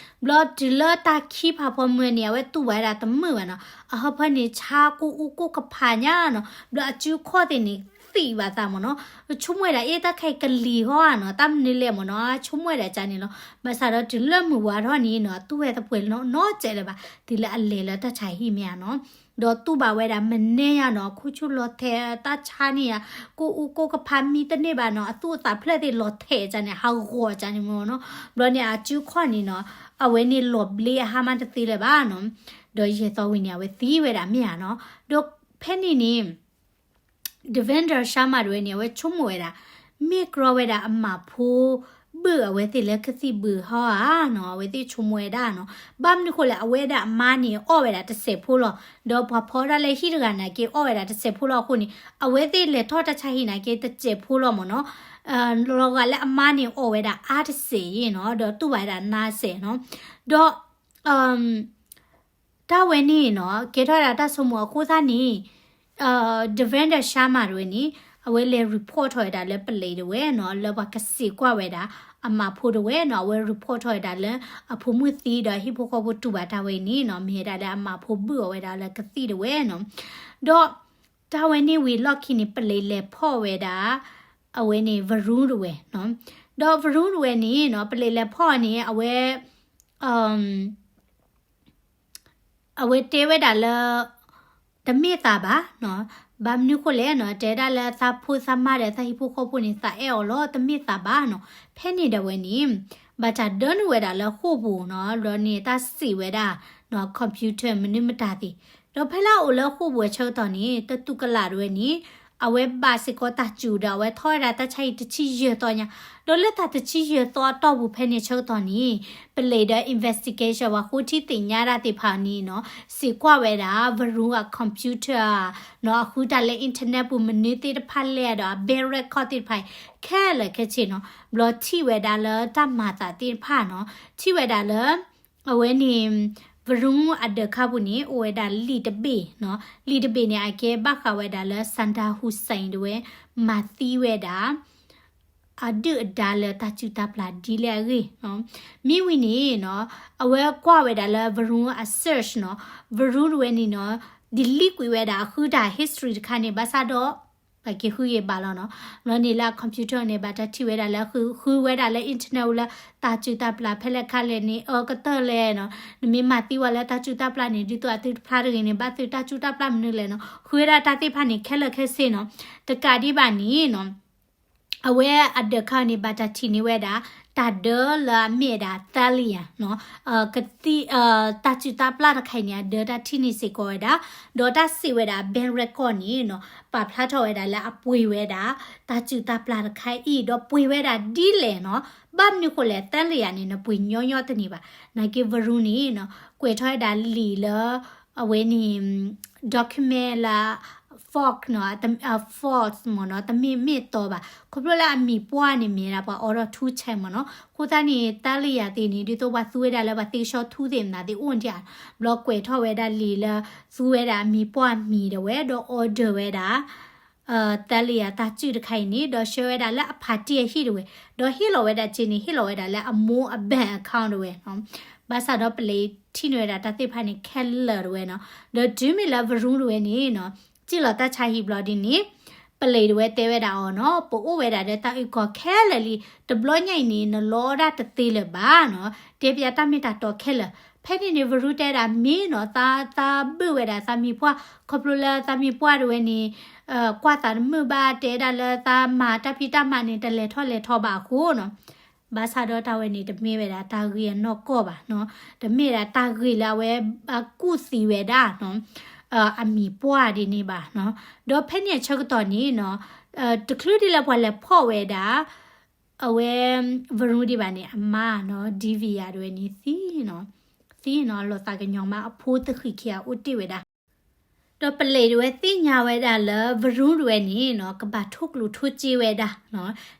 ဘျီတုၤလၢတၢ်ခံဖးဖီမုၢ်န့ၣ် အဝဲတူၢ်ဘၣ်ဝဲဒၣ်တမုာ်ဘၣ်နီၤ, အဟၢဖၢန့ၣ်ဆါကိၢ်အူကိၢ်ကဖးညါနီၤ, ဘျီအစုခီၣ်သ့ၣ်န့ၣ်သံၣ်ဘၣ်သးမးနီၤ, ဆိကမိၣ်ဝဲဒၣ်အ့ၣ် တၢ်ခဲအံၤကလံၤဟီဧါနီၤ, တၢ်မနုၤလဲၣ်မးနီၤ ဆိကမိၣ်ဝဲဒၣ်ကန့ၣ်လီၤ. ဘၣ်ဆၣ်ဒီးတုၤလၢမုၢ်ဝါထီၣ်န့ၣ်နီၤ တူၢ်ဝဲသပှဲၤနီတစဲးလၢၤဘၣ် တုၤလၢအလဲၤလၢတၢ်ဆါဟံၣ်မ့ၢ်ဧါနီၤ, ဒီးတူၢ်ဘၣ်ဝဲဒၣ်မနဲယါနီၤ, ခိၣ်ဆူၣ်လီၤထဲး တၢ်ဆါန့ၢ်ယါ ကိၢ်အူကိၢ်ကဖးမံတန့ၢ်ဘၣ်နီၤ, အသူၣ်အသးဖျၢၣ်သ့ၣ်လီၤထဲးကန့ၣ် ဟးဂီၤကန့ၣ်မးနီၤ. ဘျီန့ၣ် အစုခီၣ်န့ၣ်နီၤ အဝဲန့ၣ်လီၤဘျ့အဟါမးတသ့လၢၤဘၣ်နီၤ, ဒီးယဲၢ်သီဝံၤန့ၣ် အဝဲသံဝဲဒၣ်မ့ၢ်ဧါနီၤ. ဒီးဖဲန့ၣ်န့ၣ် Devinder Sharma တဝဲန့ၣ် အဝဲဆိကမိၣ်ဝဲဒၣ် မ့ၢ်ကြီဝဲဒၣ်အမၤဖိဘုၣ်အဝဲသ့ၣ်လၢကသံၣ်ဘုၣ်ဟီဧါနီၤ, အဝဲသ့ၣ်ဆိကမိၣ်ဝဲဒၣ်နီၤ. ဘၣ်မနုၤဃိလဲၣ် အဝဲဒၣ်အမါန့ၣ်အီၣ်ဝဲဒၣ်တစဲးဖိလီၤ, ဒီးပှၤဖီဒၣ်လၢဟံၣ်တဂၤန့ၣ်က့ၤအီၣ်ဝဲဒၣ်တစဲးဖိလီၤအဃိန့ၣ် အဝဲသ့ၣ်လဲၤထီၣ်တၢ်ဆါဟံၣ်န့ၣ်က့ၤတစဲးဖိလီၤမးနီၤ. လီၤဂာ်လၢအမါန့ၣ်အီၣ်ဝဲဒၣ်အါတစဲးအံၤနီၤ, ဒီးတူၢ်ဘၣ်ဝဲဒၣ်နါစဲးနီၤ. ဒီး တၢ်ဝဲန့ၣ်နီၤ ကဲထီၣ်ဝဲဒၣ်တၢ်ဆိကမိၣ်အဃိသတးန့ၣ် Devinder Sharma တဝဲန့ၣ် အဝဲလဲၤ report ထီၣ်ဝဲဒၣ်လၢ police တဝဲနီၤ, လၢပှၤကစံးကွၢ်ဝဲဒၣ်အမၤဖိတဝဲနီၤ, အဝဲ report ထီၣ်ဝဲဒၣ်လၢအဖိမုၣ်သံဒီးဟံၣ်ဖိဃီဖိတူၢ်ဘၣ်တၢ်ဝဲအံၤန့ၣ်နီၤ, မ့ၢ်ဝဲဒၣ်လၢအမၤဖိဘုၣ်အီၤဝဲဒၣ်လၢကသံၣ်တဝဲနီၤ. ဒီးတၢ်ဝဲန့ၣ်ဝံၤလီၢ်ခံန့ၣ် police လဲၤဖီၣ်ဝဲဒၣ် အဝဲန့ၣ် Varun တဝဲနီၤ. ဒီး Varun တဝဲန့ၣ်နီၤ police လဲၤဖီၣ်န့ၣ် အဝဲ အဝဲတဲဝဲဒၣ်လၢ တမ့ၢ်သးဘၣ်နီၤ, ဘၣ်မနုၤဃိလဲၣ်နီၤ, တဲဒၣ်လၢသးဖိသးမါဒီး သးဟံၣ်ဖိဃီဖိန့ၣ် သးအဲၣ်အီၤလီၤ, တမ့ၢ်သးဘၣ်နီၤ. ဖဲန့ၣ်ဒၣ်ဝဲန့ၣ် ဘၣ်တၢ်ဒၢနုာ်ဝဲဒၣ်လၢဃိာ်ပူၤနီၤ, ဒီးန့ၣ်တၢ်စံးဝဲဒၣ်နီၤ computer မနုၤမတၤသ့ၣ်, ဒီးဖဲလၢအအိၣ်လၢဃိာ်ပူၤအဆၢကတီၢ်န့ၣ် တတူၢ်ကလာ်ဒၣ်ဝဲန့ၣ် အဝဲဘၣ်စ့ၢ်ကီးတၢ်စူၤဒီး အဝဲထီၣ်ဝဲဒၣ်တၢ်ဆါဟံၣ်တဆံယဲၢ်သီညါ, ဒီးလၢတၢ်တဆံယဲၢ်သီအတီၢ်ပူၤဖဲန့ၣ်ဆၢကတီၢ်န့ၣ် police ဒီး investigation ပှၤဃိထံသ့ၣ်ညါတၢ်သ့ၣ်တဖၣ်န့ၣ်နီၤ စံးကွၢ်ဝဲဒၣ် Varun အ computer နီၤ, အဃုတၢ်လၢ internet ပူၤမနုၤသ့ၣ်တဖၣ်လဲၣ်ဒီး အ bank record သ့ၣ်တဖၣ် ခဲလၢာ်ခဲဆ့နီၤ, ဘျီထံၣ်ဝဲဒၣ်လၢတၢ်မၤသးသ့ၣ်တဖၣ်နီၤ, ထံၣ်ဝဲဒၣ်လၢ အဝဲန့ၣ် Varun အဒၢးခါပူၤန့ၣ် အိၣ်ဝဲဒၣ်လံာ်တဘ့ၣ်နီၤ, လံာ်တဘ့ၣ်န့ၣ် အကဲဘၣ်ဃးဝဲဒၣ်လၢ Sardar Hussain တဝဲ မၤသံဝဲဒၣ် အဒုၣ်အဒါလၢတၢ်စုၣ်တၢ်ပျၢ်ဒ်လဲၣ်အဂ့ၢ်နီၤ. မ့ၢ်ဝံၤန့ၣ်နီၤ အဝဲကွၢ်ဝဲဒၣ်လၢ Varun အ search နီၤ, Varun တဝဲန့ၣ်နီၤ delete ကွံာ်ဝဲဒၣ်အဃုတၢ် history တခါန့ၣ် ဘၣ်ဆၣ်ဒီး ပက့ၤဃုက့ၤဘၣ်လီၤနီၤ. ဘျီန့ၣ်လၢအ computer န့ၣ် ဘၣ်တၢ်ထံၣ်ဝဲဒၣ်လၢဃု ဃုဝဲဒၣ်လၢ internet ပူၤလၢ တၢ်စုၣ်တၢ်ပျၢ်ဖဲလဲၣ်ခါလဲၣ်န့ၣ် အကတၢၢ်လဲၣ်နီၤ. နမ့ၢ်မၤသံဝဲလၢတၢ်စုၣ်တၢ်ပျၢ်န့ၣ် ဒ်သိးအသုတဖျါတဂ့ၤန့ၣ် ဘၣ်သုတၢ်စုၣ်တၢ်ပျၢ်မနုၤလဲၣ်နီၤ. ဃုဝဲဒၣ်တၢ်သ့ၣ်တဖၣ်န့ၣ် ခဲလၢာ်ခဲဆ့နီၤ. တကးဒံးဘၣ်န့ၣ်နီၤ အဝဲအဒၢးခါန့ၣ် ဘၣ်တၢ်ထံၣ်န့ၢ်ဝဲဒၣ် တၢ်ဒၢလၢအမ့ၢ်ဝဲဒၣ် Thalia နီၤ, ကသံၣ် တၢ်စုၣ်တၢ်ပျၢ်တခါအံၤန့ၣ် အဒၢးတၢ်ထံၣ်န့ၢ်စ့ၢ်ကီးဝဲဒၣ်, ဒီးတၢ်စံးဝဲဒၣ် bank record န့ၣ်နီၤ ပာ်ဖျါထီၣ်ဝဲဒၣ်လၢအပှ့ၤဝဲဒၣ် တၢ်စုၣ်တၢ်ပျၢ်တခါအံၤ ဒီးပှ့ၤဝဲဒၣ်ဒ်လဲၣ်နီၤ. ဘၣ်မနုၤဃိလဲၣ် Thalia န့ၣ် နပှ့ၤညီညီတန့ၢ်ဘၣ်. နာ်က့ Varun န့ၣ်နီၤ ကွဲးထီၣ်ဝဲဒၣ်လံာ်လၢ အဝဲန့ၣ် document လၢ false နီၤ, false မ့ၢ်နီၤ, တမ့ၢ်မ့ၢ်တီဘၣ်. ခီဖျိလၢအမံၤပှၢ်န့ၣ် မ့ၢ်ဒၣ်ပှၤအိးထီၣ်ထူဆဲးမ့ၢ်နီၤ. အဃိသတးန့ၣ် Thalia သ့ၣ်န့ၣ် ဒ်သိးပှၤသူဝဲဒၣ်လၢပှၤသ့ကဆှီထူသ့ၣ်မနုၤသ့ၣ်အိၣ်ဒံးဧါ. ဘျီကွဲးထီၣ်ဝဲဒၣ်လံာ်လၢ သူဝဲဒၣ်အမံၤပှၢ်မံၤဒၣ်ဝဲ ဒီး order ဝဲဒၣ် Thalia တၢ်စုၣ်တခါအံၤန့ၣ် ဒီးဆှၢဝဲဒၣ်လၢအဖါတံၢ်အဟံၣ်ဒၣ်ဝဲ, ဒီးဟ့ၣ်လီၤဝဲဒၣ်စ့န့ၣ် ဟ့ၣ်လီၤဝဲဒၣ်လၢအမိၢ်အ bank account ဒၣ်ဝဲနီၤ. ဘၣ်ဆၣ်ဒီး police ထံၣ်န့ၢ်ဝဲဒၣ်တၢ်သ့ၣ်တဖၣ်န့ၣ် ခဲလၢာ်ဒၣ်ဝဲနီၤ. ဒီးတုၤမ့ၢ်လၢ Varun ဒၣ်ဝဲန့ၣ်နီၤ စံၣ်လီၤတၢ်ဆါဟံၣ်ဘျီဒ်န့ၣ် police ဒၣ်ဝဲတဲဝဲဒၣ်အီၤနီၤ ပအိၣ်ဝဲဒၣ်ဒီးတၢ်အုၣ်ကီၤခဲလၢာ်လံ, တဘျီညါအံၤန့ၣ် နလီဒၣ်တသ့လၢၤဘၣ်နီၤ, တဲပျးတၢ်မ့ၢ်တၢ်တီခဲလၢာ်. ဖဲန့ၣ်န့ၣ် Varun တဲဒၣ်မ့ၢ်နီၤ သး သးဘုၣ်ဝဲဒၣ်သးမံၤပှၢ်, ခီဖျိလၢသးမံၤပှၢ်ဒၣ်ဝဲန့ၣ် ကွၢ်သးတမုာ်ဘၣ် တဲဒၣ်လၢသးမၤတၢ်ဖံးတၢ်မၤန့ၣ် တလဲၤထီၣ်လဲၤထီဘၣ်အဃိနီၤ. ဘၣ်ဆၣ်ဒီးတၢ်ဝဲန့ၣ် တမ့ၢ်ဝဲဒၣ်တၢ်ဂ့ၢ်အနီၢ်ကီၢ်ဘၣ်နီၤ, တမ့ၢ်ဒၣ်တၢ်ဂ့ၢ်လၢအဝဲဘၣ်ကူၣ်သံဝဲဒၣ်နီၤ အမံၤပှၢ်ဒ်န့ၣ်ဘၣ်နီၤ. ဒီးဖဲန့ၣ်အဆၢကတီၢ်န့ၣ်နီၤ တချုးဒ်လၢပှၤလဲၤဖီၣ်ဝဲဒၣ် အဝဲ Varun ဒံးဘၣ်န့ၣ် အမါနီၤ Divya ဒၣ်ဝဲန့ၣ်သံနီၤ, သံနီၤ လီၤသးကညီၤမး အဖိတဃံးခံဂၤအိၣ်တ့ၢ်ဝဲဒၣ် ဒီးပလံးဒၣ်ဝဲသ့ၣ်ညါဝဲဒၣ်လၢ Varun ဒၣ်ဝဲန့ၣ်နီၤ ကဘၣ်ထိၣ်ကျိၣ်ထိၣ်စ့ဝဲဒၣ်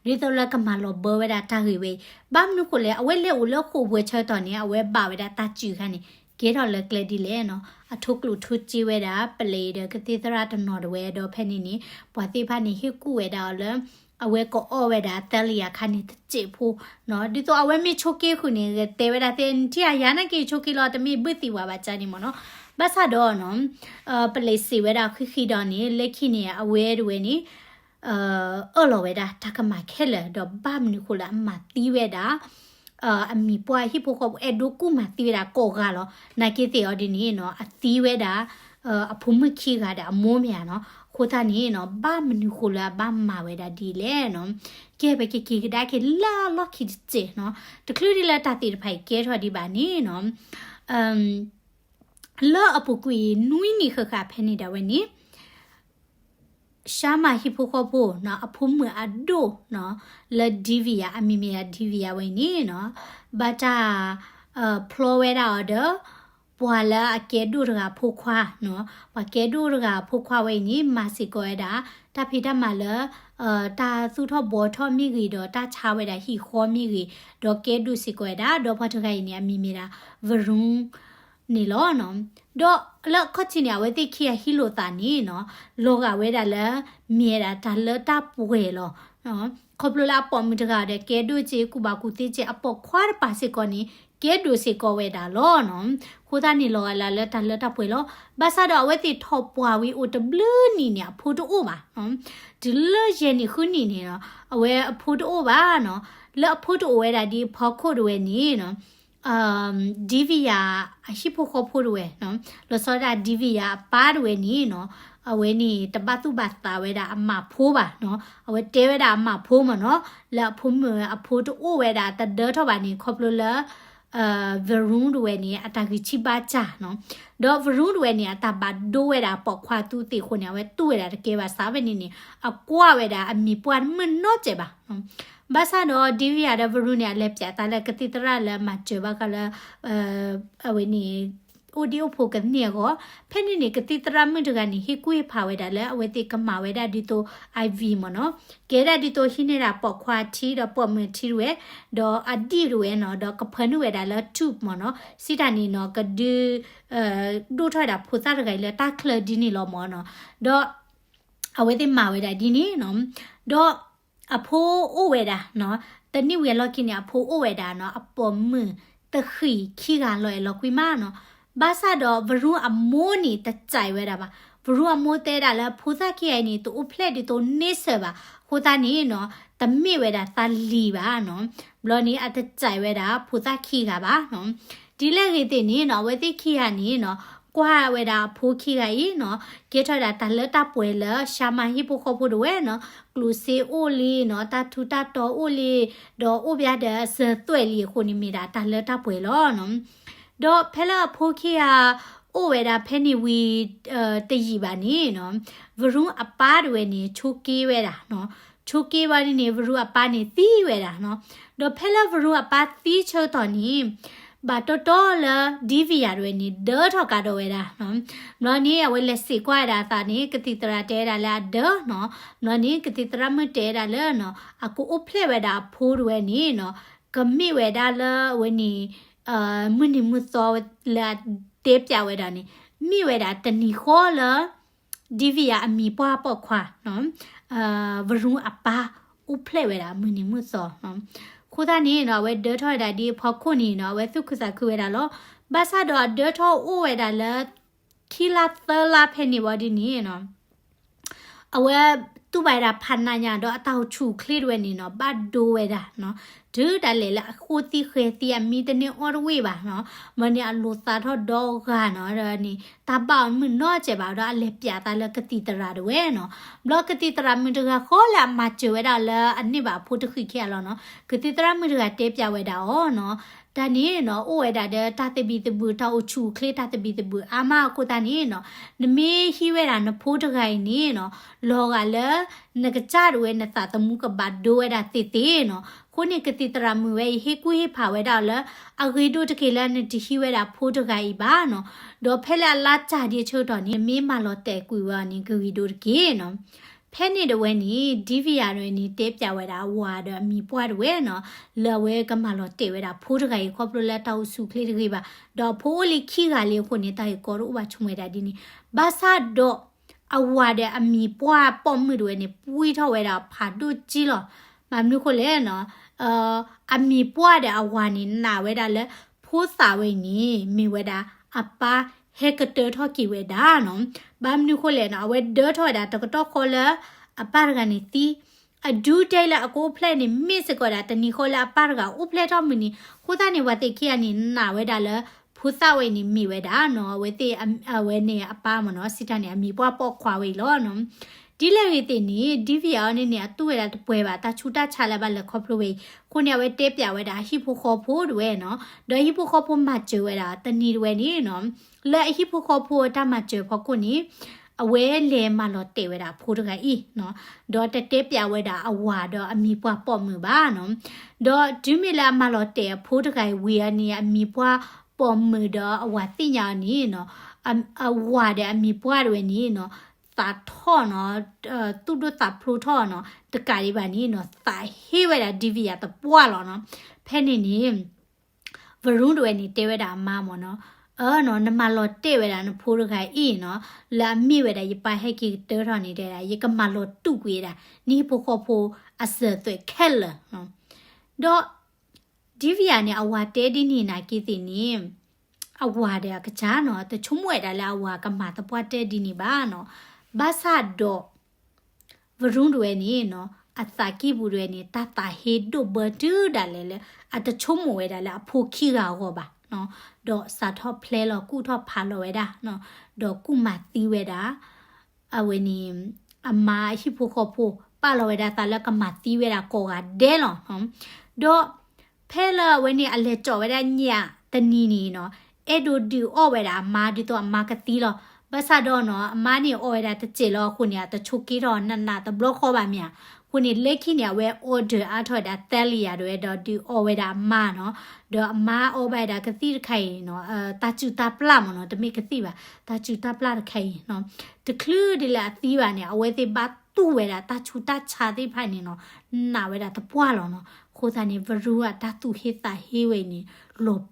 နီၤ, ဒ်သိးလၢကမၤလီၤဘၢဝဲဒၣ်တၢ်ဂ့ၢ်ဝဲအံၤ, ဘၣ်မနုၤဃိလဲၣ် အဝဲလဲၤအိၣ်လၢဃိာ်ပှဲၤဆၢကတီၢ်န့ၣ် အဝဲဘၣ်ဝဲဒၣ်တၢ်စုၣ်ခါန့ၣ် ကဲထီၣ်လၢကျဲဒ်လဲၣ်နီၤ, အထိၣ်ကျိၣ်ထိၣ်စ့ဝဲဒၣ် ပလံးဒီးကသံၣ်သရၣ်တနီၤဒၣ်ဝဲ ဒီးဖဲန့ၣ်န့ၣ် ပှၤသ့ၣ်တဖၣ်န့ၣ် ဟ့ၣ်ကူၣ်ဝဲဒၣ်အီၤလၢ အဝဲကအီၣ်ဝဲဒၣ်သၢလံယၤခါန့ၣ်တစဲးဖိနီၤ, ဒ်သိးအဝဲမ့ၢ်ဆိးက့ဃုာ်န့ၣ် တဲဝဲဒၣ်သ့ၣ် နထံၣ်အယၤနာ်က့ဆိးက့လီၤ တမ့ၢ်ဘုၣ်သံဝဲဘၣ်ကန့ၣ်မ့ၢ်နီၤ, ဘၣ်ဆၣ်ဒီးနီၤ ပလံးစံးဝဲဒၣ်ဃံဃံဒီးန့ၣ် လၢခံန့ၣ် အဝဲဒၣ်ဝဲန့ၣ် အၢၣ်လီၤဝဲဒၣ်တၢ်ကမၤခဲလၢာ် ဒီးဘၣ်မနုၤဃိလၢအမၤသံဝဲဒၣ် အမံၤပှၢ်ဟံၣ်ဖိဃီဖိ အဲၣ်ဒိးကူၣ်မၤသံဝဲဒၣ်ကိးဂၤလီၤ. နာ်က့သ့ၣ်အီၤဒ်န့ၣ်နီၤ အသံဝဲဒၣ် အဖိမုၣ်ခံဂၤဒီးအမိၢ်မ့ၢ်ဧါနီၤ. အဃိသတးန့ၣ်နီၤ ဘၣ်မနုၤဃိလၢအဘၣ်မၤဝဲဒၣ်ဒ်လဲၣ်နီၤ. ကဲ ပကက့ၤကဒါက့ၤလၢအလီၢ်ခံတစဲးနီၤ. တချုးဒ်လၢတၢ်သ့ၣ်တဖၣ်အံၤကဲထီၣ်ဒံးဘၣ်န့ၣ်နီၤ လၢအပူၤကွံာ်နွံနံၣ်ဃၣ်ဃၣ်ဖဲန့ၣ်ဒၣ်ဝဲန့ၣ် ရှါမၤဟံၣ်ဖိဃီဖိနီၤ အဖိမုၣ်အဒိၣ်နီၤ လၢ Divya အမံၤမ့ၢ်ဒၣ် Divya ဝဲအံၤန့ၣ်နီၤ ဘၣ်တၢ် ဖျီဝဲဒၣ်အီၤဒီး ပှၤလၢအကဲဒိၣ်တဂၤအဖိခွါနီၤ ပှၤကဲဒိၣ်တဂၤအဖိခွါဝဲအံၤန့ၣ် မၤစ့ၢ်ကီးဝဲဒၣ် တၢ်ဖံးတၢ်မၤလၢ တၢ်သူၣ်ထီၣ်ဘှီထီၣ်မ့ၢ်ဂ့ၤ ဒီးတၢ်ဆါဝဲဒၣ်ဟံၣ်ဃီမ့ၢ်ဂ့ၤ ဒီးကဲဒိၣ်စ့ၢ်ကီးဝဲဒၣ် ဒီးပှၤတဂၤအံၤန့ၣ် အမံၤမ့ၢ်ဒၣ် Varun န့ၣ်လီၤနီၤ. ဒီးလၢအခီၣ်ထံးန့ၣ် အဝဲသ့ၣ်ခံဂၤဟံးလိာ်သးန့ၣ်နီၤ လီၤဂာ်ဝဲဒၣ်လၢ မ့ၢ်ဝဲဒၣ်တၢ်လၢတၢ်ပှဲၤလီၤ. ခီဖျိလၢအပိာ်မုၣ်တဂၤဒီး ကဲဒိၣ်စ့ၢ် ကူၣ်ဘၣ်ကူၣ်သ့စ့ၢ် အပိာ်ခွါတပၤစ့ၢ်ကီးန့ၣ် ကဲဒိၣ်စ့ၢ်ကီးဝဲဒၣ်လီၤနီၤ. အဃိသတးန့ၣ် လီၤဂာ်လၢတၢ်လၢတၢ်ပှဲၤလီၤ. ဘၣ်ဆၣ်ဒီးအဝဲသ့ၣ်ထီၣ်ပှၢ်ဝံၤအိၣ်တဘျုးနံၣ်န့ၣ် အဖိတအိၣ်ဘၣ်နီၤ. တုၤလၢယဲၢ်နံၣ်ဃုနံၣ်န့ၣ်နီၤ အဝဲအဖိတအိၣ်ဘၣ်နီၤ. လၢအဖိတအိၣ်ဝဲဒၣ်ဒ်အဖီခိၣ်ဒၣ်ဝဲန့ၣ်နီၤ Divya အဟံၣ်ဖိဃီဖိဒၣ်ဝဲနီၤ လီၤဆီဒၣ် Divya အပၢ်ဒၣ်ဝဲန့ၣ်နီၤ အဝဲန့ၣ်တဘၣ်သူၣ်ဘၣ်သးဝဲဒၣ်အမါဖိဘၣ်နီၤ. အဝဲတဲဝဲဒၣ်အမါဖိမ့ၢ်နီၤ လၢအဖိမုၣ်အဖိတအိၣ်ဝဲဒၣ်တဒၢထီၣ်ဘၣ်န့ၣ် ခီဖျိလၢ Varun ဒၣ်ဝဲန့ၣ် အတၢ်ဂံၢ်ဆံးဘါစၢ်နီၤ. ဒီး Varun ဒၣ်ဝဲန့ၣ် အတၢ်ဘၣ်ဒိဝဲဒၣ်အပိာ်ခွါသူသ့ၣ်အဃိန့ၣ် အဝဲတူၢ်ဝဲဒၣ်တကဲဘၣ်ဆၣ်ဖဲန့ၣ်န့ၣ် အကွၢ်ဝဲဒၣ်အမံၤပှၢ်မုၢ်နီတစဲးဘၣ် ဘၣ်ဆၣ်ဒီး Divya ဒီး Varun န့ၣ် အလဲၤပၠးသးလၢကသံၣ်သရၣ်လၢမၤစၢၤဘၣ်ဃးလၢ အဝဲန့ၣ် အိၣ်ဒံးအိၣ်ဖိကန့ၢ်အဂီၢ် ဖဲန့ၣ်န့ၣ် ကသံၣ်သရၣ်မုၣ်တဂၤန့ၣ် ဟ့ၣ်ကူၣ်ဟ့ၣ်ဖးဝဲဒၣ်လၢ အဝဲသ့ၣ်ကမၤဝဲဒၣ်ဒ်သိး I V မ့ၢ်နီၤ ကဲဒၣ်ဒ်သိးဟံးန့ၢ်ဒၣ်ပိာ်ခွါထံဒီးပိာ်မုၣ်ထံတဝဲ ဒီးအဒံၣ်တဝဲနီၤ ဒီးကဖၢနုာ်ဝဲဒၣ်လၢ tube မ့ၢ်နီၤ စံးတၢ်န့ၣ်နီၤ ကဒုး ဒိၣ်ထီၣ်ဝဲဒၣ်ဖိသၣ်တဂၤအံၤလၢတၢ်ချၢဒ်န့ၣ်လီၤမ့ၢ်နီၤ ဒီး အဝဲသ့ၣ်မၤဝဲဒၣ်ဒ်န့ၣ်နီၤ ဒီး အဖိအိၣ်ဝဲဒၣ်နီၤ တနံၣ်ဝံၤအလီၢ်ခံန့ၣ် အဖိအိၣ်ဝဲဒၣ်နီၤ အပိာ်မုၣ်တဃံးခံဂၤလီၤအဲၣ်လီၤကွံမးနီၤ ဘၣ်ဆၣ်ဒီး Varun အမိၢ်န့ၣ် တစဲးဝဲဒၣ်ဘၣ် Varun အမိၢ်တဲဒၣ်လၢဖိသၣ်ခံဂၤအံၤန့ၣ် တအိၣ်ဖျဲၣ်ဒ်သိးန့ဆၢၣ်ဘၣ် အဃိသတးန့ၣ်နီၤ တမ့ၢ်ဝဲဒၣ်သးလံၤဘၣ်နီၤ ဘျီန့ၣ် အတစဲးဝဲဒၣ်ဖိသၣ်ခံဂၤဘၣ်နီၤ ဒ်လဲၣ်ဂ့ၤသ့ၣ်န့ၣ်နီၤ အဝဲသ့ၣ်ခံဂၤန့ၣ်နီၤ ကွၢ်ဝဲဒၣ်အဖိခံဂၤအံၤနီၤ ကဲထီၣ်ဒၣ်တၢ်လၢတၢ်ပှဲၤလၢ ရှါမၤဟံၣ်ဖိဃီဖိဒၣ်ဝဲနီၤ ကျိၣ်စ့အိၣ်လံနီၤ တၢ်ထူးတၢ်တီၤအိၣ်လံ ဒီးအိၣ်ဘၣ်ဒီးအစၢၤသွဲၣ်လံအဃိန့ၣ် မ့ၢ်ဒၣ်တၢ်လၢတၢ်ပှဲၤလီၤနီၤ ဒီးဖဲလၢအဖိခံဂၤ အိၣ်ဝဲဒၣ်ဖဲန့ၣ်ဝံၤ တယံာ်ဘၣ်န့ၣ်နီၤ Varun အပၢ်ဒၣ်ဝဲန့ၣ် ဆိးက့ဝဲဒၣ်နီၤ ဆိးက့ဝဲဒၣ်န့ၣ် Varun အပၢ်န့ၣ်သံဝဲဒၣ်နီၤ ဒီးဖဲလၢ Varun အပၢ်သံဆၢကတီၢ်န့ၣ် ဘၣ်တီတီလၢ Divya ဒၣ်ဝဲန့ၣ် ဒၢထီၣ်ကးဒီးဝဲဒၣ်နီၤ ဘျီန့ၣ် အဝဲလဲၤစံးကွၢ်ဝဲဒၣ်အသးန့ၣ် ကသံၣ်သရၣ်တဲဝဲဒၣ်လၢအဒၢနီၤ ဘျီန့ၣ် ကသံၣ်သရၣ်မုၣ်တဲဝဲဒၣ်လၢနီၤ အကအိၣ်ဖျဲၣ်ဝဲဒၣ်အဖိဒၣ်ဝဲန့ၣ်နီၤ ကမ့ၢ်ဝဲဒၣ်လၢအဝဲန့ၣ် မုၢ်နံၤမုၢ်သီလၢအတဲပၠးဝဲဒၣ်န့ၣ် မ့ၢ်ဝဲဒၣ်တနံၤဃီလၢ Divya အမံၤပှၢ်ပိာ်ခွါနီၤ Varun အပၢ်အိၣ်ဖျဲၣ်ဝဲဒၣ်မုၢ်နံၤမုၢ်သီနီၤ အဃိသတးန့ၣ်နီၤ အဝဲဒၢထီၣ်ဝဲဒၣ်ဒ်အဖီခိၣ်န့ၣ်နီၤ အဝဲသူၣ်ခုသးခုဝဲဒၣ်လီၤ ဘၣ်ဆၣ်ဒီးအဒၢထီၣ်အိၣ်ဝဲဒၣ်လၢ ခံလါသၢလါဖဲန့ၣ်ဝံၤဒ်န့ၣ်နီၤ အဝဲတူၢ်ဘၣ်ဝဲဒၣ်ဖးနးညါဒီးအတၢ်အိၣ်ဆူၣ်အိၣ်ချ့ဒၣ်ဝဲန့ၣ်နီၤ ဘၣ်ဒိဝဲဒၣ်နီၤ တုၤဒၣ်လဲာ်လၢအဃိသံဃဲၤသံအမံတန့ၢ်အီၣ်တဝ့ၢ်ဘၣ်နီၤ မ့ၢ်န့ၣ်အလိာ်သးထီၣ်ဒီဂၤနီၤ ဒီးန့ၣ် တၢ်ဘၣ်အီၤမုၢ်နီတစဲးဘၣ်ဒီး အလဲၤပၠးသးလၢကသံၣ်သရၣ်ဒၣ်ဝဲနီၤ ဘျီကသံၣ်သရၣ်မုၣ်တဂၤဃီလၢအမၤစၢၤဝဲဒၣ်လၢအန့ၢ်ဘၣ်အဖိတဃံးခံဂၤလီၤနီၤ ကသံၣ်သရၣ်မုၣ်တဂၤတဲပၠးဝဲဒၣ်အီၤနီၤ တၢ်န့ၣ်နီၤ အိၣ်ဝဲဒၣ်ဒီးတၢ်သဘံၣ်သဘုၣ် တၢ်အိၣ်ဆူၣ်အိၣ်ချ့ တၢ်သဘံၣ်သဘုၣ်အါမးအဃိသတးန့ၣ်နီၤ, နမ့ၢ်ဟံးဝဲဒၣ်နဖိတဂၤအံၤန့ၣ်နီၤ, လီၤဂာ်လၢ နကစၢ်ဒၣ်ဝဲနသးသမူကဘၣ်ဒိဝဲဒၣ်သ့သ့နီၤ. အဃိန့ၣ် ကသံၣ်သရၣ်မုၣ်ဝဲအံၤ ဟ့ၣ်ကူၣ်ဟ့ၣ်ဖးဝဲဒၣ်အီၤလၢ အဂ့ၤဒိၣ်တက့ၢ်လၢနတဟံးဝဲဒၣ်ဖိတဂၤအံၤဘၣ်နီၤ. ဒီးဖဲလၢအလါစၢ်ဒံးအဆၢကတီၢ်န့ၣ် နမ့ၢ်မၤလီၤတဲာ်ကွံာ်ဝဲအီၤန့ၣ် ကဂ့ၤဒိၣ်တက့ၢ်နီၤ. ဖဲန့ၣ်ဒၣ်ဝဲန့ၣ် Divya ဒၣ်ဝဲန့ၣ် တဲပျးဝဲဒၣ်အဝၤဒီးအမံၤပှၢ်ဒၣ်ဝဲနီၤ, လၢအဝဲကမၤလီၤတဲာ်ဝဲဒၣ်ဖိတဂၤအံၤ ခီဖျိလၢတၢ်အိၣ်ဆူၣ်အိၣ်ချ့တဂ့ၤဘၣ်, ဒီးဖိအိၣ်လံခံဂၤလံအဃိန့ၣ် တၢ်ဂ့ၢ်ကီတအိၣ်ဘၣ် ဆိကမိၣ်ဝဲဒၣ်ဒ်န့ၣ်. ဘၣ်ဆၣ်ဒီး အဝၤဒီးအမံၤပှၢ်ပိာ်မုၣ်ဒၣ်ဝဲန့ၣ် ပှံၢ်ထီၣ်ဝဲဒၣ်ဖးဒိၣ်ကံလီၤ. ဘၣ်မနုၤဃိလဲၣ်နီၤ, အမံၤပှၢ်ဒီးအဝၤန့ၣ် နာ်ဝဲဒၣ်လၢ ဖိသၣ်ဝဲအံၤန့ၣ် မ့ၢ်ဝဲဒၣ်အပၢ်ဟဲကတၢထီၣ်က့ၤဝဲဒၣ်နီၤ. ဘၣ်မနုၤဃိလဲၣ်နီၤ, အဝဲဒၢထီၣ်ဝဲဒၣ်တကတီၢ်ဃီလၢ အပၢ်တဂၤန့ၣ်သံ အဒုတဲလၢအကအိၣ်ဖျဲၣ်န့ၣ် မ့ၢ်စ့ၢ်ကီးဒၣ်တနံၤဃီလၢအပၢ်တဂၤအိၣ်ဖျဲၣ်ထီၣ်မုၢ်နံၤ, အဃိသတးန့ၣ် ပှၤသ့ၣ်ခံဂၤန့ၣ် နာ်ဝဲဒၣ်လၢ ဖိသၣ်ဝဲအံၤန့ၣ်မ့ၢ်ဝဲဒၣ်နီၤ, အဝဲသ့ၣ် အဝဲန့ၣ်အပၢ်မ့ၢ်နီၤ, စံးတၢ်န့ၣ် အမံၤပှၢ်ပိာ်ခွါဝဲအံၤလီၤနီၤ. ဒ်လဲၣ်ဂ့ၤသ့ၣ်န့ၣ် Divya အီၤန့ၣ်န့ၣ် အတူၢ်ဝဲဒၣ်တပှဲၤဘၣ် တၢ်ဆူးတၢ်ဆါလၢဘၣ်လဲၤခီဖျိဝဲအံၤ, အဃိန့ၣ် အဝဲတဲပျးဝဲဒၣ်အဟံၣ်ဖိဃီဖိဒၣ်ဝဲနီၤ, ဒီးဟံၣ်ဖိဃီဖိမၤစၢၤဝဲဒၣ် တနံၤဒၣ်ဝဲန့ၣ်နီၤ, လၢအဟံၣ်ဖိဃီဖိအတၢ်မၤစၢၤဖီခိၣ်န့ၣ် အဝဲလဲၤမၤလီၤတဲာ်ဝဲဒၣ်အဖိတဂၤအံၤနီၤ, ဒီးတတဲပျးဝဲဒၣ်အဝၤဒီးအမံၤပှၢ်ပိာ်မုၣ်ဘၣ်နီၤ. ဒီးတုၤမ့ၢ်လၢအမၤလီၤတဲာ်အဖိတဂၤအံၤဝံၤအီၤန့ၣ် အမံၤပှၢ်ပိာ်မုၣ်ဒီးအဝၤသ့ၣ်ညါအီၤန့ၣ်နီၤ, အဝၤဒီးအမံၤပှၢ်ဒၣ်ဝဲန့ၣ်နီၤ, သးထီၣ်နီၤ, သူၣ်ဒိၣ်သးဖျိးထီၣ်နီၤ, တကးဒံးဘၣ်န့ၣ်နီၤ, သးဟ့ဝဲဒၣ် Divya သပှၢ်လီၤနီၤ. ဖဲန့ၣ်န့ၣ် Varun ဒၣ်ဝဲန့ၣ် တဲဝဲဒၣ်အမါမ့ၢ်နီၤ, အၢနီၤ, နမၤလီၤတဲာ်ဝဲဒၣ်နဖိတဂၤအံၤနီၤ, လၢအမ့ၢ်ဝဲဒၣ်ယပၢ်ဟဲက့ၤကတၢထီၣ်န့ၣ် တဲဒၣ် ယကမၤလီၤတူာ်ကွံာ်ဝဲဒၣ် နဟံၣ်ဖိဃီဖိအစၢၤအသွဲၣ်ခဲလၢာ်နီၤ. ဒီး Divya န့ၣ် အဝၤတဲဒ်န့ၣ်နာ်က့သ့ၣ်န့ၣ် အဝၤဒီးအကစၢ်နီၤ, တဆိကမိၣ်ဝဲဒၣ်လၢအဝၤကမၤသပှၢ်တၢၢ်ဒ်န့ၣ်ဘၣ်နီၤ. ဘၣ်ဆၣ်ဒီး Varun ဒၣ်ဝဲန့ၣ်နီၤ, အသးကံၢ်ပူၤဒၣ်ဝဲန့ၣ် တၢ်သးဟ့ဒိၣ်ဘၢတုၤဒၣ်လဲာ်လၢ အတဆိကမိၣ်ဝဲဒၣ်လၢအဖိခံဂၤအဂီၢ်ဘၣ်နီၤ, ဒီးစးထီၣ်ဖျဲလီၤကူၣ်ထီၣ်ဖးလီၤဝဲဒၣ်နီၤ, ဒီးကူၣ်မၤသံဝဲဒၣ် အဝဲန့ၣ် အမါအဟံၣ်ဖိဃီဖိ ပာ်လီၤဝဲဒၣ်သးလၢကမၤသံဝဲဒၣ်ကိးဂၤဒဲးလီၤနီၤ. ဒီး ဖဲလၢအဝဲန့ၣ် အလဲၤကၠီၣ်ဝဲဒၣ်ညၣ်တနံၤန့ၣ်နီၤ, အဲၣ်ဒိးဒုးအီၣ်ဝဲဒၣ်အမါ ဒ်သိးအမါကသံလီၤ. ဘၣ်ဆၣ်ဒီးနီၤ, အမါန့ၣ်အီၣ်ဝဲဒၣ်တစဲးလီၤအဃိန့ၣ် အတဆိးက့ထီၣ်နးနးတဘျီဃီဘၣ်မ့ၢ်ဧါ. အဃိန့ၣ် လၢခံန့ၣ် အဝဲ order အါထီၣ်ဝဲဒၣ် Thalia ဒၣ်ဝဲဒီးဒုးအီၣ်ဝဲဒၣ်အမါနီၤ. ဒီးအမါအီၣ်ဘၣ်ဝဲဒၣ်ကသံၣ်တခါအံၤနီၤ, တၢ်စုၣ်တၢ်ပျၢ်မ့ၢ်နီၤ, တမ့ၢ်ကသံၣ်ဘၣ်, တၢ်စုၣ်တၢ်ပျၢ်တခါအံၤနီၤ. တချုးဒ်လၢအသံဘၣ်န့ၣ် အဝဲသ့ၣ်ဘၣ်တူၢ်ဝဲဒၣ်တၢ်ဆူးတၢ်ဆါသ့ၣ်တဖၣ်န့ၣ်နီၤ, နာ်ဝဲဒၣ်သပှၢ်လီၤနီၤ. အဃိသတးန့ၣ် Varun အတၢ်သူၣ်ဟ့သးဟ့ဝဲအံၤန့ၣ်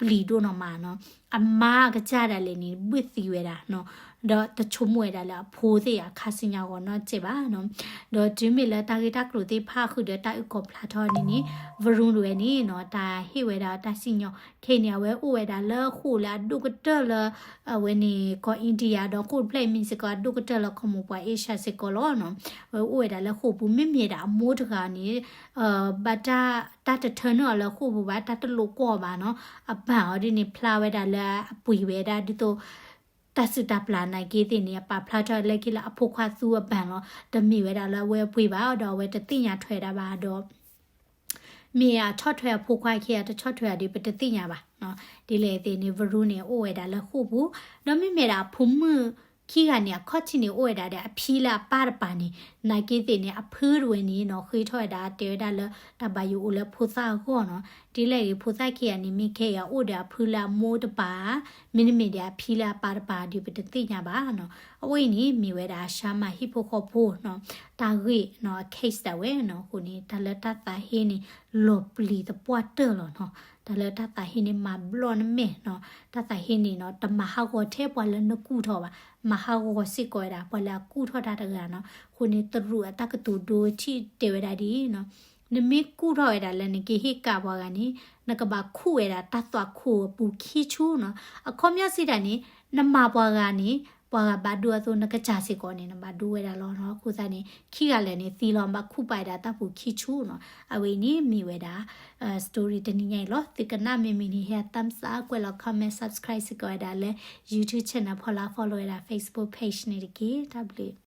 လီၤပျံၤဒိၣ်နီၢ်မးနီၤ. အမါအကစၢ်ဒၣ်လဲာ်န့ၣ် ဘှ့ၣ်သံဝဲဒၣ်နီၤ, ဒီးတဆိကမိၣ်ဝဲဒၣ်လၢအဖိသ့ၣ်အခါဆူညါအဂီၢ်နီတစဲးဘၣ်နီၤ. ဒီးတုၤမ့ၢ်လၢတၢ်ဂ့ၢ်တၢ်ကျိၤသ့ၣ်တဖၣ်ဃုာ်ဒီးတၢ်အုၣ်ကီၤဖျါထီၣ်န့ၣ်န့ၣ် Varun ဒၣ်ဝဲန့ၣ်နီၤ, တၢ်ဟ့ၣ်ဝဲဒၣ်တၢ်စံၣ်ညီၣ် ခဲအံၤန့ၣ် အဝဲအိၣ်ဝဲဒၣ်လၢဃိာ်လၢအဒိၣ်ကတၢၢ်လၢ အဝဲန့ၣ်ကီၢ် India ဒီးဃိာ်တဖျၢၣ်အံၤမ့ၢ်စ့ၢ်ကီး အဒိၣ်ကတၢၢ်လၢခီမီၤပှၤ Asia စ့ၢ်ကီးလီၤနီၤ. အဝဲအိၣ်ဝဲဒၣ်လၢဃိာ်ပူၤ မ့မ့ၢ်ဒၣ်အမိၢ်တဂၤန့ၣ် ဘၣ်တၢ် တၢ်တထၢနုာ်အီၤလၢဃိာ်ပူၤဘၣ်, တၢ်တလိာ်ကွီၢ်ဘၣ်နီၤ. အဘၣ်အီၤဒ်န့ၣ် ဖျါဝဲဒၣ်လၢအပှ့ၤဝဲဒၣ်ဒ်သိး တၢ်စုၣ်တၢ်ပျၢ်နာ်က့သ့ၣ်န့ၣ် အပာ်ဖျါထီၣ်လၢခံလၢအဖိခွါသူအဘၣ်လီၤ. တမ့ၢ်ဝဲဒၣ်လၢအဝဲအပှ့ၤဘၣ် ဒီးအဝဲတသ့ၣ်ညါထွဲဒၣ်ဘၣ်ဒီး မ့ၢ်အဆီၣ်ထွဲအဖိခွါခံ အတဆီၣ်ထွဲအီၤဒီး ပတသ့ၣ်ညါဘၣ်နီၤ. ဒ်လဲၣ်သ့ၣ်န့ၣ် Varun န့ၣ် အိၣ်ဝဲဒၣ်လၢဃိာ်ပူၤ, ဒီးမ့မ့ၢ်ဒၣ်အဖိမုၣ်ခံဂၤန့ၣ် အခီၣ်ထံးန့ၣ် အိၣ်ဝဲဒၣ်ဒီးအဖံလၢအပၢ်တပၤန့ၣ်, နာ်က့သ့ၣ်န့ၣ် အဖုတဝဲန့ၣ်နီၤ ဃ့ထီၣ်ဝဲဒၣ် တဲဝဲဒၣ်လၢတၢ်ဘၣ်ယိၣ်အိၣ်လၢဖိသၣ်အဂီၢ်နီၤ. ဒ်လဲၣ်ဂ့ၤ ဖိသၣ်ခံဂၤန့ၣ် မ့ၢ်ခဲအံၤအအိၣ်ဒီးအဖုလၢအမိၢ်တပၤ, မ့တမ့ၢ်ဒီးအဖံလၢအပၢ်တပၤဒီး ပတသ့ၣ်ညါဘၣ်နီၤ. အဝဲအံၤန့ၣ် မ့ၢ်ဝဲဒၣ်အရှါမၤဟံၣ်ဖိဃီဖိနီၤ, တၢ်ဂ့ၢ်နီၤ အ case ဒၣ်ဝဲနီၤ. အဃိန့ၣ် တၢ်လၢတၢ်သးဟ့န့ၣ် လီၤပျံၤသပှၢ်တၢၢ်လီၤနီၤ. တၢ်လၢတၢ်သးဟ့န့ၣ် မၤဘျီၣ်နမဲာ်နီၤ. တၢ်သးဟ့န့ၣ်နီၤ တမၤဟးဂီၤထဲပှၤလၢနကူၣ်ထီၣ်ဘၣ်, မၤဟးဂီၤစ့ၢ်ကီးဝဲဒၣ် ပှၤလၢအကူၣ်ထီၣ်တၢ်တဂၤနီၤ. အဃိန့ၣ် တရူးအတၢ်ကတိၤဒိထံၣ်တဲဝဲဒၣ်ဒ်အံၤနီၤ, နမ့ၢ်ကူၣ်ထီၣ်ဝဲဒၣ်လၢနကဟ့ၣ်ကၣ်ပှၤဂၤန့ၣ် နကဘၣ်ခူၣ်ဝဲဒၣ်တၢ်သွၣ်ခိၣ်အပူၤခံဆူနီၤ. အခီပညီစံးတၢ်န့ၣ် နမၤပှၤဂၤန့ၣ် ပှၤဂၤဘၣ်ဒိအသိး နကစၢ်စ့ၢ်ကီးန့ၣ် နဘၣ်ဒိဝဲဒၣ်လီၤနီၤ. အဃိသတးန့ၣ် ခံဂၤလၢာ်န့ၣ်သံလီၤ ဘၣ်ခူၣ်ပာ်ဝဲဒၣ်တၢ်ပူၤခံဆူနီၤ. အဝဲအံၤန့ၣ်မ့ၢ်ဝဲဒၣ် story တနံၤညါအံၤလီၤ. သုကနၣ်မ့ၢ်မုာ်န့ၣ် ဟ့ thumbs up ကွဲးလီၤ comment, subscribe စ့ၢ်ကီးဝဲဒၣ်လၢ YouTube channel ဖီလာ် follow ဝဲဒၣ် Facebook page န့ၣ်တက့ၢ်. တၢ်ဘျုး